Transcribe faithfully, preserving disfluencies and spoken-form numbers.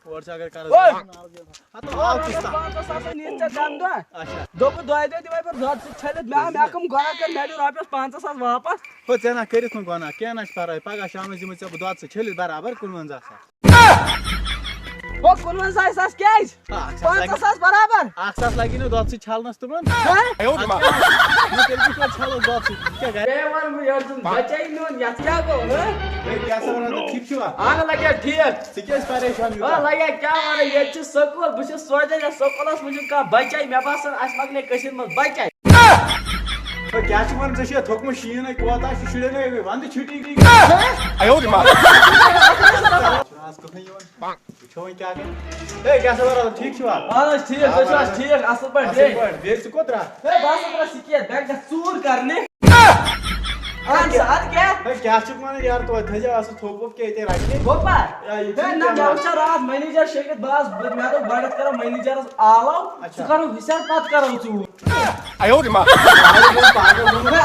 اور چھِ اگر کران۔ اوے! ہتہٕ آو کُس تام۔ پانٛژن ساسن نِتھ ژےٚ تَمہِ دۄہ۔ اچھا۔ دوٚپُتھ دۄیہِ دۄہہِ دِمے بہٕ دۄد سۭتۍ چھٔلِتھ۔ مےٚ، مےٚ کٕم گۄناہ کٔر، مےٚ دِ رۄپیس پنٛژاہ ساس واپس۔ ہو، ژےٚ نا کٔرِتھ نہٕ گۄناہ، کینٛہہ نہ چھُ پرواے، پگاہ شامس دِمے ژےٚ بہٕ دۄد سۭتۍ چھٔلِتھ برابر کُنوَنزاہ ساس۔ ہو، کُنوَنزاہ ساس کیٛازِ؟ آ، اکھ ساس لگہِ، پنٛژاہ ساس برابر۔ اکھ ساس لگی نہٕ دۄد سۭتۍ چھلنس تِمن۔ ہہ؟ نہ، تیٚلہِ کِتھ پٲٹھۍ چھلو دۄد سۭتۍ؟ یہِ کیٛاہ گرِ؟ ہے، وَن بہٕ یَتھ زَن بَچے میون، یَتھ کیٛاہ گوٚو، ہہ؟ ہے، کیٛاہ سا وَنان ژٕ؟ ٹھیٖک چھُوا؟ اَہَن لَگیا ٹھیٖک۔ ژٕ کیٛازِ پریشان یوٗتاہ؟ آ، لَگیا کیٛاہ وَنان، ییٚتہِ چھِ سکوٗل، بہٕ چھُس سونٛچان یَتھ سکوٗلَس منٛز چھُنہٕ کانٛہہ بَچے، مےٚ باسان اَسہِ مۄکلے کٔشیٖرِ منٛز بَچے۔ ہے، کیٛاہ چھُکھ وَنان ژٕ؟ چھُ یَتھ تھوٚکمُت شیٖن ہے کوتاہ چھُ، شُرٮ۪ن ہے وَندٕ چھُٹی گٔے۔ آز کٕہٕنۍ یِوان۔ وٕچھو وۄنۍ کیٛاہ گٔے۔ ہے، کیٛاہ سا وَنان، ٹھیٖک چھُوا؟ اَہَن حظ ٹھیٖک، تُہۍ چھِو حظ ٹھیٖک، اَصٕل پٲٹھۍ؟ اَصٕل پٲٹھۍ۔ بیٚیہِ ژٕ کوٚت درٛاکھ؟ ہے، بہٕ ہسا درٛاس یہِ کیٛاہ، بہٕ گژھٕ ژوٗر کرنہِ۔ اَہَن سا، اَدٕ کیٛاہ؟ ہے، کیٛاہ چھُکھ وَنان یارٕ، توتہِ تھٲیزیو اَصٕل تھوٚپ ووٚپ کیٛاہ ییٚتے رَٹنہِ۔ گوٚو پا؟ ہے، یہِ ہے، چھُنہٕ نہ، کینٛہہ مےٚ وَنان۔ وٕچھا راتھ منیجر شیٚنگِتھ، بہٕ آس، بہٕ، مےٚ دوٚپ گۄڈٕنٮ۪تھ کرو منیجرس آلو، اچھا۔ سُہ کرو ہُشار، پتہٕ کرو ژوٗر۔ ہے، گوٚو پاگل گوٚمُت۔ ہے،